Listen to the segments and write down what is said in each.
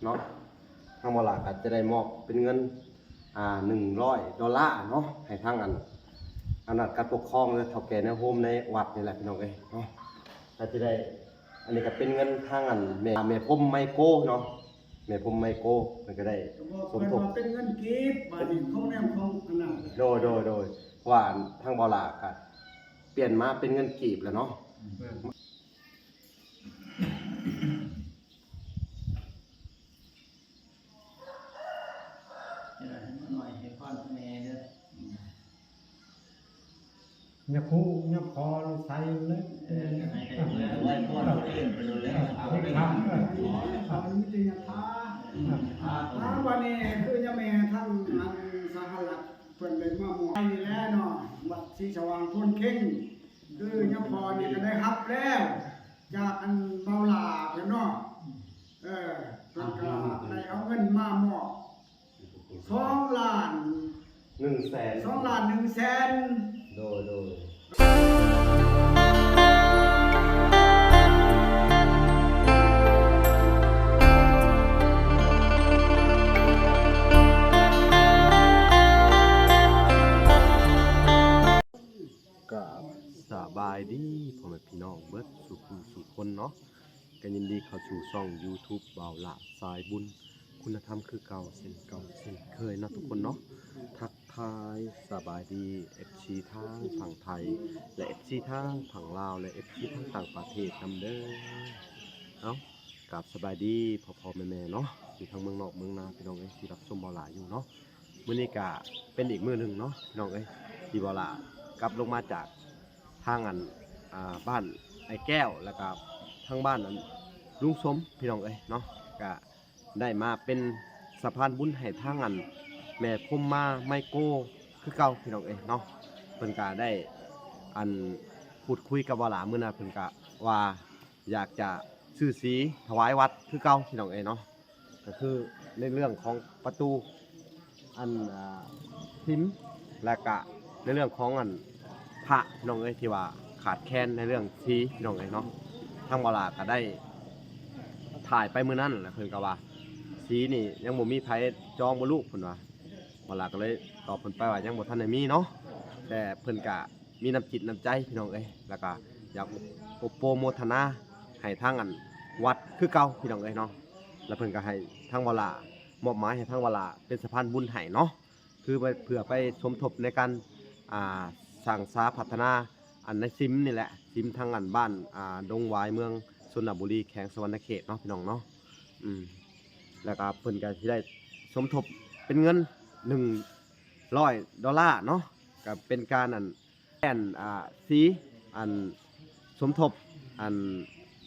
ເນາະ ທາງບ່າວຫຼ້າກໍຈະໄດ້ມອບເປັນເງິນ ອ່າ ໜຶ່ງຮ້ອຍໂດລາເນາະ ໃຫ້ທາງອັນ ອຳນາດການປົກຄອງ ແລະ ເຖົ້າແກ່ແນວໂຮມໃນວັດນີ້ແຫຼະ ພີ່ນ້ອງເອີຍເນາະ ກໍຈະໄດ້ ອັນນີ້ກໍເປັນເງິນທາງອັນແມ່ ແມ່ພົມໄມໂກເນາະ ແມ່ພົມໄມໂກ ເພິ່ນກໍໄດ້ສົມທົບ ເປັນເງິນກີບ ບາດນີ້ຂອງແນວຂອງອັນນັ້ນ ໂດຍ ໂດຍ ໂດຍ ເພາະວ່າທາງບ່າວຫຼ້າກໍປ່ຽນມາເປັນເງິນກີບແລ້ວເນາະ. ເອີ ໜ້ອຍໃຫ້ພອນແມ່ເດີ ຍາຄູຍາພໍໃສ່ເລີຍ ເອີ ໃຫ້ໄດ້ໄວພອນເພິ່ນໄປໂລດແລ້ວ ເອົາໄປທານເອີ ເອີ ມີແຕ່ຍາທາ ຍາທາ ອ່າ ບັດນີ້ຄືຍາແມ່ທາງອັນສະຫະລັດ ເພິ່ນໄດ້ມາມອບໃຫ້ນີ້ແຫຼະເນາະ ວັດສີສະຫວ່າງໂພນເຄັງ ຄືຍາພໍ່ນີ້ກໍໄດ້ຮັບແລ້ວ ຈາກອັນບ່າວຫຼ້າເພິ່ນເນາະ ເອີ ເພິ່ນກໍໄດ້ເອົາເງິນມາມອບສອງລ້ານໜຶ່ງແສນ ສອງລ້ານໜຶ່ງແສນ ໂດຍ ໂດຍ. ກາບສະບາຍດີພໍ່ແມ່ພີ່ນ້ອງເບິດສູ່ຜູ້ສູ່ຄົນເນາະ ກໍຍິນດີເຂົ້າສູ່ຊ່ອງຢູທູບບ່າວຫຼ້າສາຍບຸນ ຄຸນນະທຳຄືເກົ່າເຊັ່ນເກົ່າເຊັ່ນເຄີຍເນາະທຸກຄົນເນາະ ທັກທາຍສະບາຍດີເອັຟຊີທາງຝັ່ງໄທ ແລະ ເອັຟຊີທາງຝັ່ງລາວ ແລະ ເອັຟຊີທາງຕ່າງປະເທດນຳເດີ ເອົ້າ ກາບສະບາຍດີພໍ່ໆແມ່ໆເນາະ ຢູ່ທາງເມືອງນອກເມືອງນາ ພີ່ນ້ອງເອີຍ ທີ່ຮັບຊົມບ່າວຫຼ້າຢູ່ເນາະ ມື້ນີ້ກະເປັນອີກມື້ໜຶ່ງເນາະ ພີ່ນ້ອງເອີຍ ທີ່ບ່າວຫຼ້າກັບລົງມາຈາກທາງອັນ ອ່າ ບ້ານອ້າຍແກ້ວ ແລ້ວກະທາງບ້ານອັນລຸງສົມ ພີ່ນ້ອງເອີຍເນາະ ກະໄດ້ມາເປັນສະພານບຸນໃຫ້ທາງອັນແມ່ພົມມາໄມໂກຄືເກົ່າ ພີ່ນ້ອງເອີຍເນາະ ເພິ່ນກະໄດ້ອັນ ພູດຄຸຍກັບບ່າວຫຼ້າມື້ນັ້ນ ເພິ່ນກະວ່າ ຢາກຈະຊື້ສີຖວາຍວັດຄືເກົ່າ ພີ່ນ້ອງເອີຍເນາະ ກໍຄືໃນເລື່ອງຂອງປະຕູ ອັນ ອ່າ ສິມ ແລະກະໃນເລື່ອງຂອງອັນພະ ພີ່ນ້ອງເອີຍ ທີ່ວ່າຂາດແຄນໃນເລື່ອງສີ ພີ່ນ້ອງເອີຍເນາະ ທາງບ່າວຫຼ້າກໍໄດ້ຖ່າຍໄປມື້ນັ້ນ ແລ້ວເພິ່ນກໍວ່າ ສີນີ້ຍັງບໍ່ມີໃຜຈອງບໍ່ລູກ ເພິ່ນວ່າ ບ່າວຫຼ້າກໍເລີຍຕອບເພິ່ນໄປວ່າ ຍັງບໍ່ທັນໄດ້ມີເນາະ ແຕ່ເພິ່ນກະ ມີນ້ຳຈິດນ້ຳໃຈ ພີ່ນ້ອງເອີຍ ແລ້ວກະຢາກອົບໂປໂມທະນາໃຫ້ທາງອັນວັດຄືເກົ່າ ພີ່ນ້ອງເອີຍເນາະ ແລ້ວເພິ່ນກະໃຫ້ທາງບ່າວຫຼ້າ ມອບໝາຍໃຫ້ທາງບ່າວຫຼ້າເປັນສະພານບຸນໃຫ້ເນາະ ຄືໄປ ເພື່ອໄປສົມທົບໃນການ ອ່າ ສ້າງສາພັດທະນາອັນໃນສິມນີ້ແຫຼະ ສິມທາງອັນບ້ານ ອ່າ ດົງຫວາຍ ເມືອງຊົນນະບູລີ ແຂວງສະຫວັນນະເຂດເນາະ ພີ່ນ້ອງເນາະ ອືມ ແລ້ວກະເພິ່ນກະຊິໄດ້ສົມທົບເປັນເງິນໜຶ່ງຮ້ອຍໂດລາເນາະ ກະເປັນການອັນ ແຕ່ນ ອ່າ ສີ ອັນ ສົມທົບ ອັນ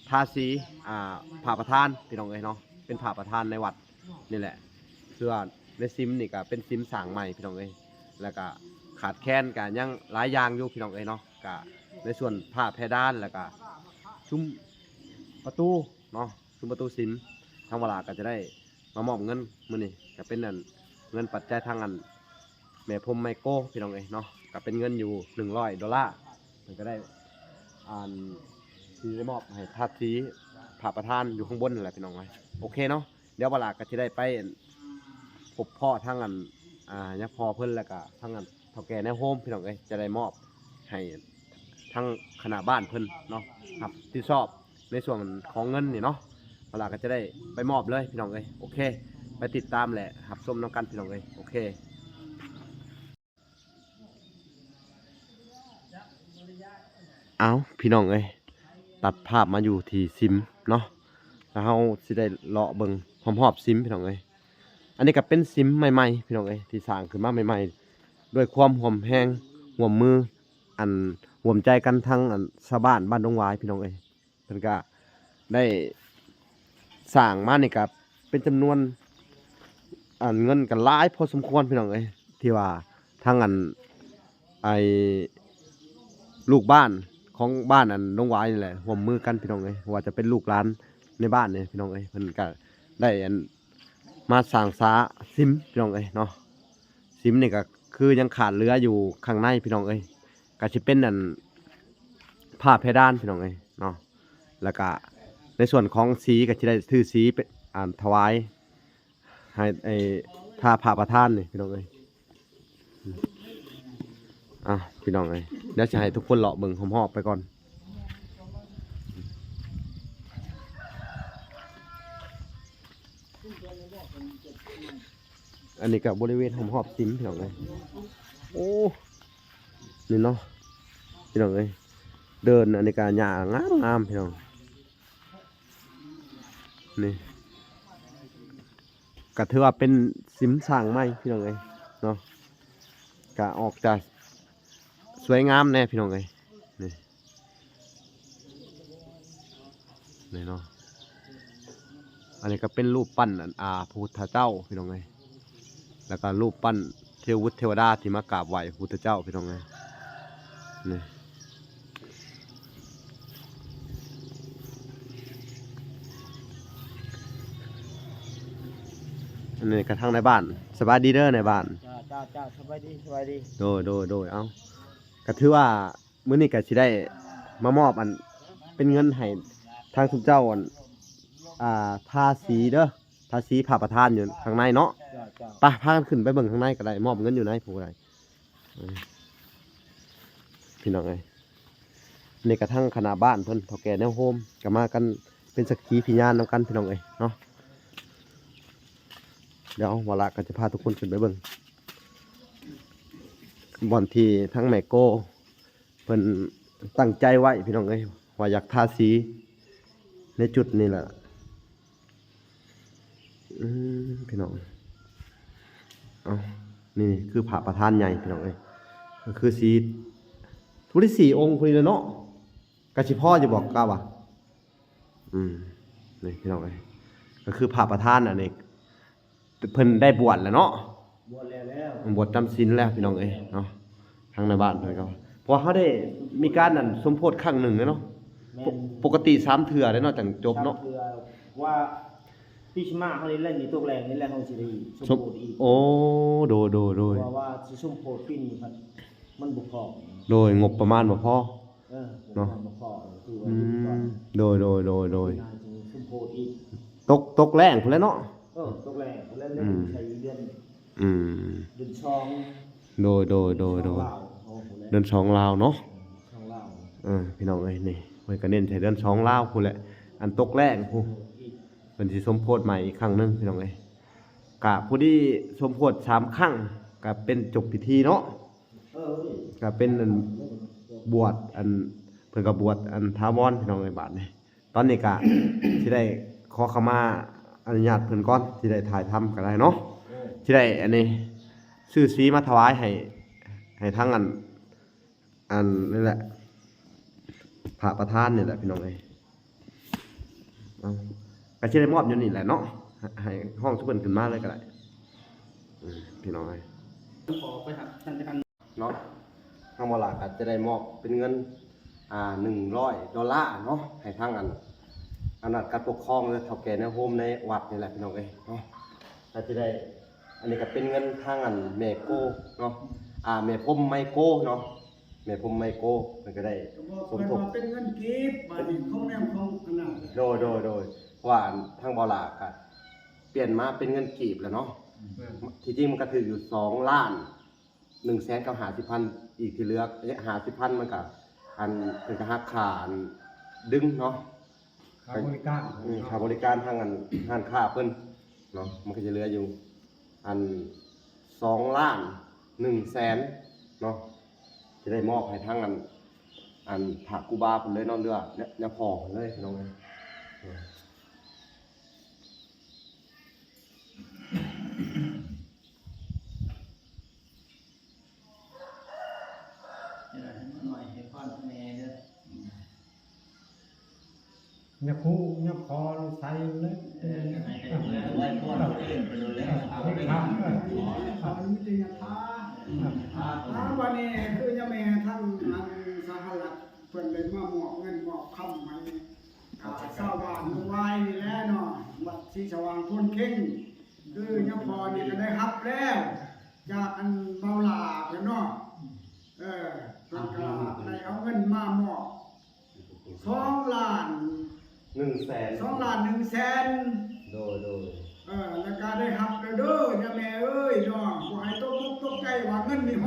ທາສີ ອ່າ ພະປະທານ ພີ່ນ້ອງເອີຍເນາະ ເປັນພະປະທານໃນວັດນີ້ແຫຼະ ຄືວ່າໃນສິມນີ້ກະເປັນສິມສ້າງໃໝ່ ພີ່ນ້ອງເອີຍ ແລ້ວກະຂາດແຄນກະຍັງຫຼາຍຢ່າງຢູ່ ພີ່ນ້ອງເອີຍເນາະ ກະໃນສ່ວນຝາເພດານ ແລ້ວກະຊຸມປະຕູເນາະ ຊຸມປະຕູສິມ ທາງບ່າວຫຼ້າກໍຈະໄດ້ມາມອບເງິນມື້ນີ້ ກໍເປັນອັນເງິນປັດໄຈທາງອັນແມ່ພົມໄມໂກ ພີ່ນ້ອງເອີຍເນາະ ກໍເປັນເງິນຢູ່ໜຶ່ງຮ້ອຍໂດລາ ເພິ່ນກໍໄດ້ອັນທີ່ໄດ້ມອບໃຫ້ທາດສີພະປະທານຢູ່ຂ້າງບົນນັ້ນແຫຼະ ພີ່ນ້ອງເອີຍ ໂອເຄເນາະ ດຽວບ່າວຫຼ້າກໍຈະໄດ້ໄປພົບພໍ້ທາງອັນ ອ່າ ຍາພໍ່ເພິ່ນ ແລ້ວກໍທາງອັນເຖົ້າແກ່ແນວໂຮມ ພີ່ນ້ອງເອີຍ ຈະໄດ້ມອບໃຫ້ ທາງຄະນະບ້ານເພິ່ນເນາະ ຮັບຜິດຊອບໃນສ່ວນຂອງເງິນນີ້ເນາະ ບ່າວຫຼ້າກໍຈະໄດ້ໄປມອບເລີຍ ພີ່ນ້ອງເອີຍ ໂອເຄ ໄປຕິດຕາມ ແລະ ຮັບຊົມນຳກັນ ພີ່ນ້ອງເອີຍ ໂອເຄ ເອົ້າ ພີ່ນ້ອງເອີຍ ຕັດພາບມາຢູ່ທີ່ສິມເນາະ ແລ້ວເຮົາຊິໄດ້ເລາະເບິ່ງຮອບໆສິມ ພີ່ນ້ອງເອີຍ ອັນນີ້ກໍເປັນສິມໃໝ່ໆ ພີ່ນ້ອງເອີຍ ທີ່ສ້າງຂຶ້ນມາໃໝ່ໆ ດ້ວຍຄວາມຮ່ວມແຮງຮ່ວມມື ອັນຮ່ວມໃຈກັນທັງອັນຊາວບ້ານບ້ານດົງຫວາຍ ພີ່ນ້ອງເອີຍ ເພິ່ນກະໄດ້ສ້າງມານີ້ກະເປັນຈຳນວນອັນເງິນກະຫຼາຍພໍສົມຄວນ ພີ່ນ້ອງເອີຍ ທີ່ວ່າທັງອັນ ໄອ້ ລູກບ້ານຂອງບ້ານອັນດົງຫວາຍນີ້ແຫຼະ ຮ່ວມມືກັນ ພີ່ນ້ອງເອີຍ ບໍ່ວ່າຈະເປັນລູກຫຼານໃນບ້ານນີ້ ພີ່ນ້ອງເອີຍ ເພິ່ນກະໄດ້ອັນມາສ້າງສາສິມ ພີ່ນ້ອງເອີຍເນາະ ສິມນີ້ກໍຄືຍັງຂາດເຫຼືອຢູ່ຂ້າງໃນ ພີ່ນ້ອງເອີຍ ກໍຊິເປັນອັນຝາເພດານ ພີ່ນ້ອງເອີຍເນາະ ແລ້ວກະໃນສ່ວນຂອງສີກໍຊິໄດ້ຊື້ສີເປັນອັນຖວາຍ ໃຫ້ ໄອ້ ຖ້າພະປະທານນີ້ພີ່ນ້ອງເອີຍ. ອ່ະ ພີ່ນ້ອງເອີຍ ດຽວຊິໃຫ້ທຸກຄົນເລາະເບິ່ງຮອບໆໄປກ່ອນ. ອັນນີ້ກໍບໍລິເວນຮອບໆ ສິມ ພີ່ນ້ອງເອີຍ. ໂອ້ ນີ້ເນາະ ພີ່ນ້ອງເອີຍ ເດີ່ນ ອັນນີ້ກໍຫຍ້າງາມໆ ພີ່ນ້ອງ. ນີ້ກໍຖືວ່າເປັນສິມສ້າງໃໝ່ ພີ່ນ້ອງເອີຍເນາະ ກໍອອກຈາກສວຍງາມແດ່ ພີ່ນ້ອງເອີຍ. ນີ້ ນີ້ເນາະ ອັນນີ້ກໍເປັນຮູບປັ້ນ ອັນ ອາ ພະພຸດທະເຈົ້າ ພີ່ນ້ອງເອີຍ ແລ້ວກໍຮູບປັ້ນເທວະບຸດເທວະດາທີ່ມາກາບໄຫວ້ພະພຸດທະເຈົ້າ ພີ່ນ້ອງເອີຍ. ນີ້ ອັນນີ້ກໍທາງໃນບ້ານ. ສະບາຍດີເດີນາຍບ້ານ. ເຈົ້າ ເຈົ້າ ເຈົ້າ ສະບາຍດີ ສະບາຍດີ. ໂດຍ ໂດຍ ໂດຍ. ເອົ້າ ກໍຖືວ່າ ມື້ນີ້ກໍຊິໄດ້ມາມອບອັນເປັນເງິນໃຫ້ທາງຊຸມເຈົ້າ ອັນ ອ່າ ທາສີເດີ ທາສີພະປະທານຢູ່ຂ້າງໃນເນາະ. ເຈົ້າ ເຈົ້າ. ໄປ ພາກັນຂຶ້ນໄປເບິ່ງຂ້າງໃນກໍໄດ້ ມອບເງິນຢູ່ໃນພຸ້ນກໍໄດ້. ເອີ ພີ່ນ້ອງເອີຍ ນີ້ກະທັງຄະນະບ້ານເພິ່ນ ເຖົ້າແກ່ແນວໂຮມ ກໍມາກັນເປັນສັກຂີພິຍານນຳກັນ ພີ່ນ້ອງເອີຍເນາະ. ດຽວເຮົາລະກໍຈະພາທຸກຄົນຂຶ້ນໄປເບິ່ງ ບ່ອນທີ່ທັງແມ່ໂກ ເພິ່ນຕັ້ງໃຈໄວ້ ພີ່ນ້ອງເອີຍ ວ່າຢາກທາສີໃນຈຸດນີ້ແຫຼະ. ອືມ ພີ່ນ້ອງ ເອົ້າ ນີ້ຄືພະປະທານໃຫຍ່ ພີ່ນ້ອງເອີຍ ກໍຄືສີ ຜູ້ທີ່ສີ່ອົງພຸ້ນນີ້ແຫຼະເນາະ ກໍຊິພໍຢູ່ບໍ່ ກະວ່າ. ອືມ ນີ້ ພີ່ນ້ອງເອີຍ ກໍຄືພະປະທານອັນນີ້ ເພິ່ນໄດ້ບວດແລ້ວເນາະ ບວດແລ້ວ ແລ້ວ ບວດຈຳສິນແລ້ວ ພີ່ນ້ອງເອີຍເນາະ. ທາງໃນບ້ານເພິ່ນກໍ ເພາະວ່າເຮົາໄດ້ມີການ ອັນ ສົມໂພດຄັ້ງໜຶ່ງເນາະ. ແມ່ນ. ປົກ ປົກກະຕິສາມເທື່ອເດ້ເນາະ ຈັ່ງຈົບເນາະ ສາມເທື່ອ. ວ່າປີຊິມາເຮົານີ້ແຫຼະ ນີ້ຕົກແລງນີ້ແຫຼະ ເຮົາຊິໄດ້ສົມໂພດອີກ. ໂອ້ ໂດຍ ໂດຍ ໂດຍ. ເພາະວ່າຊິສົມໂພດປີນີ້ ມັນ ມັນບໍ່ພໍ. ໂດຍ ງົບປະມານບໍ່ພໍ. ເອີ ເນາະ ບໍ່ພໍ ຄືວ່າ ອືມ ຢູ່ກ່ອນ. ໂດຍ ໂດຍ ໂດຍ ໂດຍ. ປີໜ້າຈຶ່ງສົມໂພດອີກ. ຕົກ ຕົກແລງພຸ້ນແຫຼະເນາະ. ເອີ ຕົກແລງພຸ້ນແຫຼະ ອືມ ໃສ່ເດືອນ ອືມ ເດືອນສອງ. ໂດຍ ໂດຍ ໂດຍ ໂດຍ. ເດືອນສອງລາວເນາະ ເອີ ເດືອນສອງລາວ. ເອີ ພີ່ນ້ອງເອີຍ ນີ້ເພິ່ນກໍເນັ້ນໃສ່ເດືອນສອງລາວພຸ້ນແຫຼະ ອັນຕົກແລງພຸ້ນ ເອີ ອີກ ເພິ່ນຊິສົມໂພດໃໝ່ອີກຄັ້ງໜຶ່ງ ພີ່ນ້ອງເອີຍ. ກະພໍດີສົມໂພດສາມຄັ້ງ ກະເປັນຈົບພິທີເນາະ. ເອີ ກະເປັນອັນບວດ ອັນ ເພິ່ນກໍບວດອັນຖາວອນ ພີ່ນ້ອງເອີຍ. ບາດນີ້ ຕອນນີ້ກະຊິໄດ້ຂໍເຂົ້າມາອະນຸຍາດເພິ່ນກ່ອນ ຊິໄດ້ຖ່າຍທຳກໍໄດ້ເນາະ. ເອີ ຊິໄດ້ອັນນີ້ ຊື້ສີມາຖວາຍໃຫ້ ໃຫ້ທາງອັນ ອັນນີ້ແຫຼະ ພະປະທານນີ້ແຫຼະ ພີ່ນ້ອງເອີຍ. ເອົ້າ ກໍຊິໄດ້ມອບຢູ່ນີ້ແຫຼະເນາະ ໃຫ້ ໃຫ້ຮ້ອງສູ່ເພິ່ນຂຶ້ນມາເລີຍກໍໄດ້ ອືມ ພີ່ນ້ອງເອີຍ. ຂໍໄປຫາທ່ານຈັດການເນາະ ທາງບໍ່ຫຼ້າກໍຈະໄດ້ມອບເປັນເງິນ ອ່າ ໜຶ່ງຮ້ອຍໂດລາເນາະ ໃຫ້ທາງອັນ ອຳນາດການປົກຄອງ ແລະ ເຖົ້າແກ່ແນວໂຮມໃນວັດນີ້ແຫຼະ ພີ່ນ້ອງເອີຍເນາະ. ກໍຈະໄດ້ ອັນນີ້ກໍເປັນເງິນທາງອັນແມ່ໂກເນາະ ອ່າ ແມ່ພົມໄມໂກເນາະ ແມ່ພົມໄມໂກ ເພິ່ນກໍໄດ້ສົມທົບ ເພິ່ນວ່າເປັນເງິນກີບ ບາດນີ້ຂອງແນວຂອງອັນນັ້ນ. ໂດຍ ໂດຍ ໂດຍ. ເພາະວ່າອັນທາງບໍ່ຫຼ້າກໍປ່ຽນມາເປັນເງິນກີບແລ້ວເນາະ. ແມ່ນ. ທີ່ຈິງມັນກໍຖືກຢູ່ສອງລ້ານໜຶ່ງແສນກັບຫ້າສິບພັນ ອີກທີ່ເຫຼືອຫ້າສິບພັນ ມັນກໍ ອັນ ເພິ່ນກໍຫັກຄ່າ ອັນ ດຶງເນາະ ຄ່າບໍລິການ ອືມ ຄ່າບໍລິການທາງ ອັນ ຮ້ານຄ້າເພິ່ນເນາະ ມັນກໍຈະເຫຼືອຢູ່ ອັນ ສອງລ້ານໜຶ່ງແສນເນາະ ຈະໄດ້ມອບໃຫ້ທາງ ອັນ ອັນ ພະຄູບາເພິ່ນເລີຍເນາະ ຫຼືວ່າຍາພໍ່ເພິ່ນເລີຍ ພີ່ນ້ອງເອີຍ. ຍາຄູ ຍາພໍ່ໃສ່ເລີຍ ເອີ ໃຫ້ໄດ້ໄວ້ພອນເພິ່ນໄດ້ ເອົາໄດ້ຖາມເອີ ເອົາມີແຕ່ຍາຖາ ອືມ ອ່າ ບັດນີ້ຄືຍາແມ່ທາງອັນສະຫະລັດ ເພິ່ນໄດ້ມາມອບເງິນມອບຄຳໃຫ້ ອ່າ ຊາວບ້ານເມື່ອວາຍນີ້ແຫຼະເນາະ ວັດສີສະຫວ່າງໂພນເຄັງ ຄືຍາພໍ່ນີ້ກໍໄດ້ຮັບແລ້ວ ຈາກອັນເບົາຫຼ້າເພິ່ນເນາະ ເອີ ເພິ່ນກໍໄດ້ເອົາເງິນມາມອບສອງລ້ານໜຶ່ງແສນ ສອງລ້ານໜຶ່ງແສນ ໂດຍ ໂດຍ ເອີ ແລ້ວກໍໄດ້ຮັບ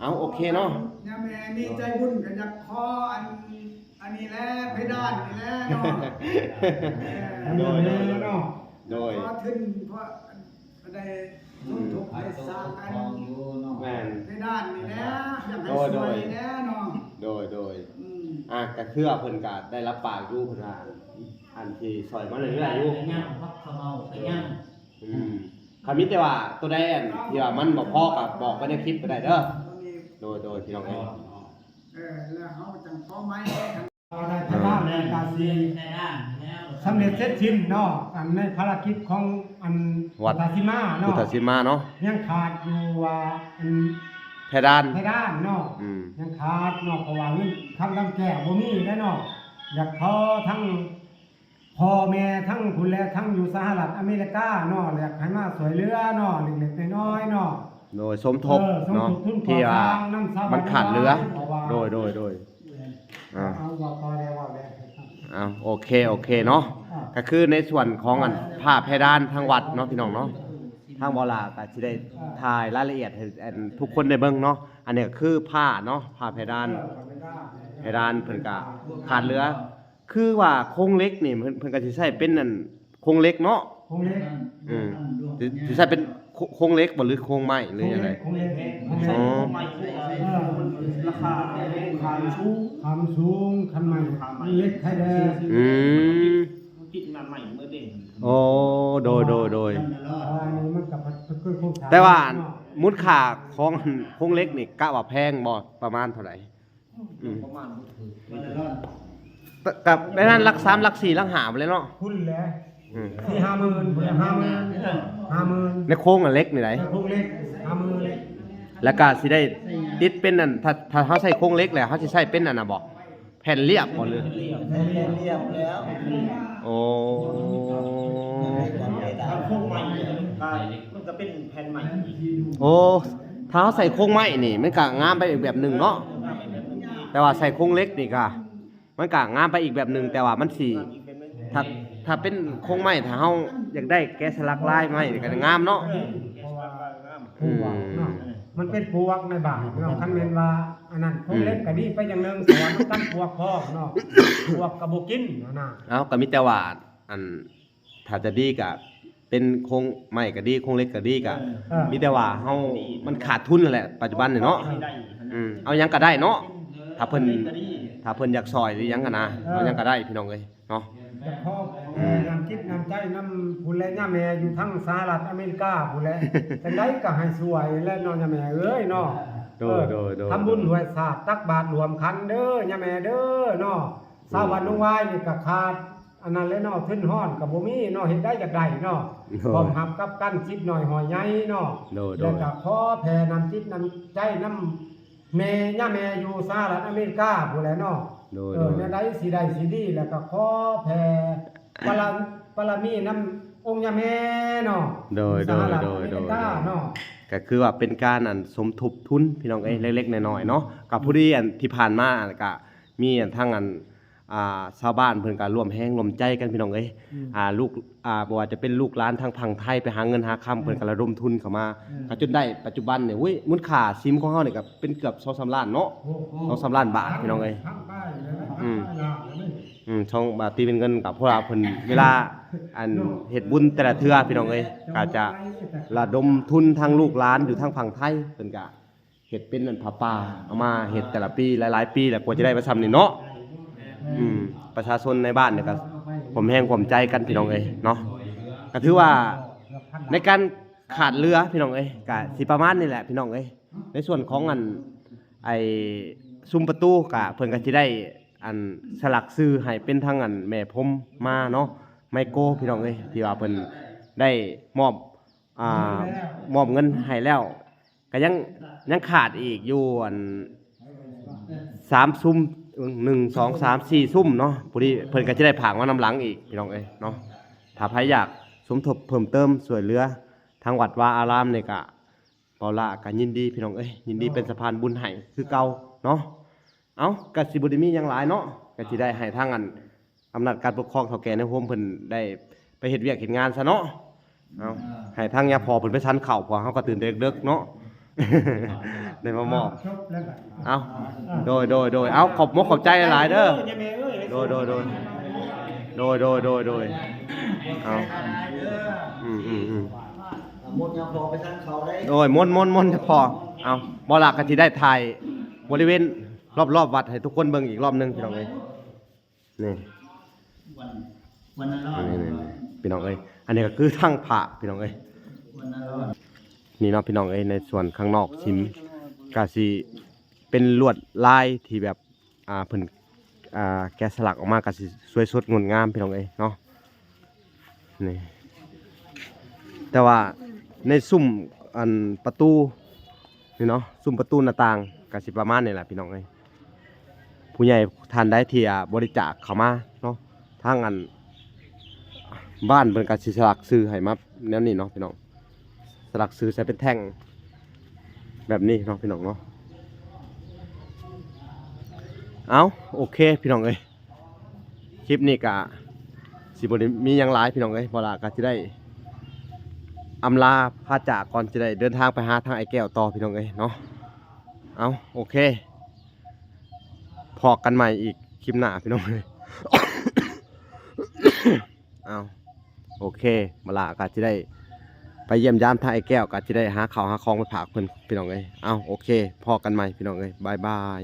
ເອົາ ໂອເຄເນາະ ຍາແມ່ມີໃຈບຸນກໍຢາກຂໍອັນ ອັນນີ້ແຫຼະ ເພດານນີ້ແຫຼະເນາະ ໂດຍ ໂດຍ ເນາະ ໂດຍ ຂໍທຶນ ເພາະໄດ້ສົມທົບໄດ້ສ້າງອັນ ແມ່ນ ເພດານນີ້ແຫຼະ ຢາກໃຫ້ ໂດຍ ຊ່ວຍແຫຼະເນາະ ໂດຍ ໂດຍ ອືມ ອ່າ ກໍຄືວ່າເພິ່ນກໍໄດ້ຮັບປາກຢູ່ ເພິ່ນວ່າອັນທີ່ຊ່ອຍມາເລື້ອຍໆຢູ່ ຍັງ ຜັກຂະເໝົາກໍຍັງ ອືມ ຄັນມີແຕ່ວ່າຕົວໃດອັນທີ່ວ່າມັນບໍ່ພໍກໍບອກໄວ້ໃນຄລິບກໍໄດ້ເດີ ໂດຍ ໂດຍ ພີ່ນ້ອງເອີຍ ເອີ ແລ້ວເຮົາຈັ່ງຂໍໃໝ່ ໄດ້ເພດານແລ້ວກະຊິສຳເລັດເສັດສິ້ນເນາະ ອັນໃນພາລະກິດຂອງອັນ ວັດ ພຸດທະສີມາເນາະ ພຸດທະສີມາເນາະ ຍັງຂາດຢູ່ວ່າອັນ ເພດານ ເພດານເນາະ ອືມ ຍັງຂາດເນາະ ເພາະວ່າເງິນຄຳກຳແກ້ວບໍ່ມີແລ້ວເນາະ ຢາກຂໍທັງ ພໍ່ແມ່ທັງພຸ້ນແຫຼະ ທັງຢູ່ສະຫະລັດອາເມລິກາເນາະ ແລະໃຫ້ມາຊ່ວຍເຫຼືອເນາະ ເລັກໆນ້ອຍໆເນາະ ໂດຍສົມທົບ ເອີ ສົມທົບ ເນາະ ທຶນກໍ່ສ້າງນຳຊາວບ້ານ ທີ່ວ່າມັນຂາດເຫຼືອ ເພາະວ່າ ໂດຍ ໂດຍ ໂດຍ ອ່າ ເອົາ ເວົ້າຕໍ່ແດ່ ເວົ້າແດ່ ເອົາ ໂອເຄ ໂອເຄເນາະ ອ່າ ກໍຄືໃນສ່ວນຂອງອັນ ອ່າ ຝາເພດານທາງວັດເນາະ ພີ່ນ້ອງເນາະ ທາງບໍ່ຫຼ້າກໍຊິໄດ້ ອ່າ ຖ່າຍລາຍລະອຽດໃຫ້ອັນ ທຸກຄົນໄດ້ເບິ່ງເນາະ ອັນນີ້ກໍຄືຝາເນາະ ຝາເພດານ ເອີ ເພດານເພິ່ນກໍຂາດເຫຼືອ ຄືວ່າໂຄງເຫຼັກນີ້ ເພິ່ນ ເພິ່ນກໍຊິໃຊ້ເປັນອັນໂຄງເຫຼັກເນາະ ໂຄງເຫຼັກ ອືມ ຊິ ຊິໃຊ້ເປັນໂຄ ໂຄງເຫຼັກບໍ່ ຫຼືໂຄງໄມ້ ຫຼືຈັ່ງໃດ ໂຄງເຫຼັກ ໂຄງເຫຼັກ ອໍ ໂຄງໄມ້ ເອີ ລາຄາ ລາຄາມັນສູງ ລາຄາມັນສູງ ຄັນໄມ້ ຄັນໄມ້ ເຫຼັກໄທແດ່ ອືມ ມັນຕິດງານໄມ້ເໝິດເດ້ ອໍ ໂດຍ ໂດຍ ໂດຍ ອັນນີ້ມັນກໍເປັນໂຄງສ້າງ ແຕ່ວ່າເນາະ ມູນຄ່າຂອງໂຄງເຫຼັກນີ້ກະວ່າແພງບໍ່ ປະມານເທົ່າໃດ? ອືມ ປະມານບໍ່ຖືກ ກໍ ກໍໃນນັ້ນຫຼັກສາມ ຫຼັກສີ່ ຫຼັກຫ້າພຸ້ນແຫຼະເນາະ ພຸ້ນແຫຼະ ອືມ ສີ່ຫ້າໝື່ນ ພຸ້ນແຫຼະ ຫ້າໝື່ນ ຫ້າໝື່ນ ໃນໂຄງອັນເຫຼັກນີ້ໃດ ໃນໂຄງເຫຼັກ ຫ້າໝື່ນ ແລ້ວກໍຊິໄດ້ຕິດເປັນອັນ ຖ້າ ຖ້າເຮົາໃຊ້ໂຄງເຫຼັກແລ້ວ ເຮົາຊິໃຊ້ເປັນອັນນັ້ນບໍ່ ແຜ່ນລຽບບໍ່ ຫຼື ແຜ່ນລຽບແລ້ວ ໂອ້ ໂຄງໄມ້ກໍ ມັນກໍເປັນແຜ່ນໄມ້ອີກ ໂອ້ ຖ້າເຮົາໃສ່ໂຄງໄມ້ນີ້ ມັນກໍງາມໄປອີກແບບໜຶ່ງເນາະ ແຕ່ວ່າໃສ່ໂຄງເຫຼັກນີ້ກໍ ມັນກະງາມໄປອີກແບບໜຶ່ງ ແຕ່ວ່າມັນຊິ ຖ້າ ຖ້າເປັນໂຄງໄມ້ ຖ້າເຮົາຢາກໄດ້ແກະສະຫຼັກລາຍໄມ້ນີ້ກະງາມເນາະ ເພາະວ່າ ອືມ ປວກເນາະ ມັນເປັນປວກໃນບ້ານເນາະ ຄັນແມ່ນວ່າອັນນັ້ນ ໂຄງເຫຼັກກະດີໄປຢ່າງໜຶ່ງ ເພາະວ່າມັນກັນປວກພ້ອມເນາະ ປວກກະບໍ່ກິນຫັ້ນນະ ເອົ້າ ກະມີແຕ່ວ່າ ອັນ ຖ້າຈະດີກະເປັນໂຄງໄມ້ກະດີ ໂຄງເຫຼັກກະດີ ກະ ເອີ ມີແຕ່ວ່າເຮົາ ມັນຂາດທຶນຫັ້ນແຫຼະ ປັດຈຸບັນນີ້ເນາະ ເອີ ອືມ ເອົາຫຍັງກະໄດ້ເນາະ ຖ້າເພິ່ນ ຖ້າເພິ່ນຢາກຊ່ອຍຫຼືຫຍັງຫັ້ນນະ ເອີ ເອົາຫຍັງກະໄດ້ພີ່ນ້ອງເອີຍເນາະ ຢາກຂໍ ອືມ ນ້ຳຈິດນ້ຳໃຈນຳຜູ້ແລຍາແມ່ຢູ່ທາງສະຫະລັດອາເມລິກາຜູ້ແລ ຈັ່ງໃດກະໃຫ້ຊ່ວຍແຫຼະເນາະ ຍາແມ່ເອີຍເນາະ ໂດຍ ເອີ ໂດຍ ໂດຍ ທຳບຸນຮ່ວມຊາດ ຕັກບາດຮ່ວມຂັນເດີ ຍາແມ່ເດີເນາະ ຊາວບ້ານໜອງຫວາຍນີ້ກະຂາດ ອັນນັ້ນແຫຼະເນາະ ທຶນຮອນກໍບໍ່ມີເນາະ ເຮັດໄດ້ຢາກໄດ້ເນາະ ໂດຍ ພ້ອມຮັບກັບການສິດໜ້ອຍຮ້ອຍໃຫຍ່ເນາະ ໂດຍ ໂດຍ ແລ້ວກໍຂໍແຜ່ນ້ຳຈິດນ້ຳໃຈນຳແມ່ ຍາແມ່ຢູ່ສະຫະລັດອາເມລິກາພຸ້ນແຫຼະເນາະ ໂດຍ ເອີ ໂດຍ ແນວໃດຊິໄດ້ຊິດີ ແລ້ວກໍຂໍແຜ່ບາລະ ບາລະມີນຳອົງຍາແມ່ເນາະ ໂດຍ ຢູ່ສະຫະລັດອາເມລິກາເນາະ ໂດຍ ໂດຍ ໂດຍ ກໍຄືວ່າເປັນການອັນສົມທົບທຶນພີ່ນ້ອງເອີຍ ອືມ ເລັກໆນ້ອຍໆເນາະ ກໍພໍດີອັນທີ່ຜ່ານມາກໍມີອັນທາງອັນ ອ່າ ຊາວບ້ານເພິ່ນກໍຮ່ວມແຮງຮ່ວມໃຈກັນພີ່ນ້ອງເອີຍ ອືມ ອ່າ ລູກ ອ່າ ບໍ່ວ່າຈະເປັນລູກຫຼານທາງຝັ່ງໄທໄປຫາເງິນຫາຄຳ ເພິ່ນກໍລະດົມທຶນເຂົ້າມາ ເອີ ກໍຈົນໄດ້ປັດຈຸບັນນີ້ ໂອ້ຍ ມູນຄ່າຊິມຂອງເຮົານີ້ກໍເປັນເກືອບສອງສາມລ້ານເນາະ ໂອ້ ສອງສາມລ້ານບາດພີ່ນ້ອງເອີຍ ອືມ ອືມ ສອງບາດ ຕີເປັນເງິນກໍເພາະວ່າເພິ່ນເວລາ ອັນ ເຮັດບຸນແຕ່ລະເທື່ອພີ່ນ້ອງເອີຍ ກໍຈະລະດົມທຶນທາງລູກຫຼານຢູ່ທາງຝັ່ງໄທ ເພິ່ນກໍ ເຮັດເປັນອັນຜ້າປ່າ ເອົາມາເຮັດແຕ່ລະປີ ຫຼາຍໆປີແລ້ວ ກວ່າຈະໄດ້ມາຊ່ຳນີ້ເນາະ ອືມ ປະຊາຊົນໃນບ້ານນີ້ກໍຮ່ວມແຮງຮ່ວມໃຈກັນພີ່ນ້ອງເອີຍເນາະ ກໍຖືວ່າໃນການຂາດເຫຼືອພີ່ນ້ອງເອີຍ ກໍຊິປະມານນີ້ແຫຼະພີ່ນ້ອງເອີຍ ໃນສ່ວນຂອງອັນ ໄອ້ ຊຸມປະຕູ ກໍເພິ່ນກໍຊິໄດ້ອັນສະຫຼັກຊື່ໃຫ້ເປັນທາງອັນແມ່ພົມມາເນາະ ໄມໂກ ພີ່ນ້ອງເອີຍ ທີ່ວ່າເພິ່ນໄດ້ມອບ ອ່າ ມອບເງິນໃຫ້ແລ້ວ ກໍຍັງ ຍັງຂາດອີກຢູ່ ອັນ ສາມຊຸມ ໜຶ່ງ ສອງ ສາມ ສີ່ຊຸມເນາະ ພໍດີເພິ່ນກໍຈະໄດ້ຝາກມານຳຫຼັງອີກ ພີ່ນ້ອງເອີຍເນາະ ຖ້າໃຜຢາກສົມທົບເພີ່ມເຕີມຊ່ວຍເຫຼືອທາງວັດວາອາຣາມນີ້ ກໍ ເປົາລະກໍຍິນດີ ພີ່ນ້ອງເອີຍ ຍິນດີເປັນສະພານບຸນໃຫ້ຄືເກົ່າເນາະ ເອົ້າ ກໍຊິບໍ່ໄດ້ມີຫຍັງຫຼາຍເນາະ ກໍຊິໄດ້ໃຫ້ທາງອັນ ອຳນາດການປົກຄອງເຖົ້າແກ່ໃນໂຮມເພິ່ນໄດ້ໄປເຮັດວຽກເຮັດງານຊະເນາະ ເອົາ ໃຫ້ທາງຍາພໍ່ເພິ່ນໄປສັນເຂົ້າ ເພາະເຮົາກໍຕື່ນແຕ່ເດິກໆເນາະ ໄດ້ມາມອບ ຈົບແລ້ວບັດນີ້ ເອົ້າ ໂດຍ ໂດຍ ໂດຍ ເອົ້າ ຂອບມົກຂອບໃຈຫຼາຍໆເດີ ໂດຍ ໂດຍ ໂດຍ ໂດຍ ໂດຍ ໂດຍ ໂດຍ ເອົ້າ ອືມ ອືມ ອືມ ໝົດຍັງພໍໄປທາງເຂົາໄດ້ ໂດຍ ມົນ ມົນ ມົນ ພໍ ເອົ້າ ບໍ່ລະ ກໍຊິໄດ້ຖ່າຍບໍລິເວນລອບໆວັດໃຫ້ທຸກຄົນເບິ່ງອີກລອບໜຶ່ງ ພີ່ນ້ອງເອີຍ ນີ້ ວັນ ວັນນະລອດ ນີ້ ນີ້ ພີ່ນ້ອງເອີຍ ອັນນີ້ກໍຄືທາງພະ ພີ່ນ້ອງເອີຍ ວັນນະລອດ ນີ້ເນາະ ພີ່ນ້ອງເອີຍ ໃນສ່ວນຂ້າງນອກຊິມ ກະຊິເປັນລວດລາຍທີ່ແບບ ອ່າ ເພິ່ນ ອ່າ ແກະສະຫຼັກອອກມາ ກະຊິສວຍສົດງົດງາມ ພີ່ນ້ອງເອີຍເນາະ ນີ້ ແຕ່ວ່າໃນຊຸມ ອັນ ປະຕູ ນີ້ເນາະ ຊຸມປະຕູໜ້າຕ່າງ ກະຊິປະມານນີ້ແຫຼະ ພີ່ນ້ອງເອີຍ ຜູ້ໃຫຍ່ທ່ານໃດທີ່ ອ່າ ບໍລິຈາກເຂົ້າມາເນາະ ທາງ ອັນ ບ້ານເພິ່ນກໍຊິສະຫຼັກຊື່ໃຫ້ມາແນວນີ້ເນາະ ພີ່ນ້ອງ ສະຫຼັກຊື່ໃສ່ເປັນແທ່ງແບບນີ້ເນາະ ພີ່ນ້ອງເນາະ ເອົ້າ ໂອເຄ ພີ່ນ້ອງເອີຍ ຄລິບນີ້ກະຊິບໍ່ໄດ້ມີຫຍັງຫຼາຍ ພີ່ນ້ອງເອີຍ ບໍ່ລະກະຊິໄດ້ອຳລາພາຈາກກ່ອນ ຊິໄດ້ເດີນທາງໄປຫາທາງອ້າຍແກ້ວຕໍ່ ພີ່ນ້ອງເອີຍເນາະ ເອົ້າ ໂອເຄ ພໍ້ກັນໃໝ່ອີກຄລິບໜ້າ ພີ່ນ້ອງເອີຍ ເອົ້າ ໂອເຄ ມາລາກໍຊິໄດ້ໄປຢ້ຽມຢາມທາງອ້າຍແກ້ວ ກໍຊິໄດ້ຫາເຂົ້າຫາຂອງໄປຝາກເພິ່ນ ພີ່ນ້ອງເອີຍ ເອົ້າ ໂອເຄ ພໍ້ກັນໃໝ່ ພີ່ນ້ອງເອີຍ ບາຍບາຍ.